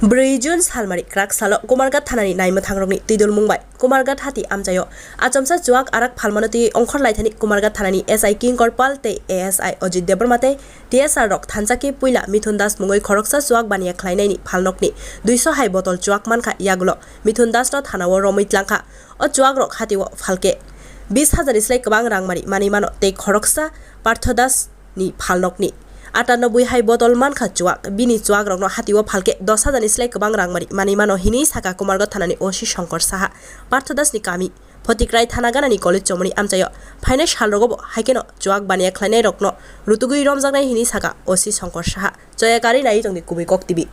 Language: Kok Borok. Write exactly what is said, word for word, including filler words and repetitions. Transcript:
Brwi June salmari kwrak salo Kumarghat thanani naimwthangrokni twidulmung bai Kumarghat hati amchaio achomsa chuak arak phalmano twi ongkhor laithani Kumarghat thanani S I Kinkor Pal tei A S I Ajit Debbarma tei T S R rok thansa khe puila Mithun Das mungwi khoroksa chuak baniya khlainaini phalnokni duiso hai botol chuak mankha yagulo Mithun Das no thanao romwi tlangkha. O chuak rok hatio phalkhe bis hajar ni slai kwbang rangmari manwi mano tei khoroksa Partho Das ni phalnokni atanobui hai botol mankha chuak. Bini chuak rokno hatio phalkhe dos hajar ni slai kwbang rangmari manwi mano hinwi saka Kumarghat thanani O C Shankar Saha. Partho Das ni kami Photikrai thana ganani college chomoni amchaio phainai salrogobo haikheno chuak baniya khlainai rokno rutugwi romjaknai hinwi saka O C Shankar Saha. Choya kari nai tongdi Kubui Kok T V.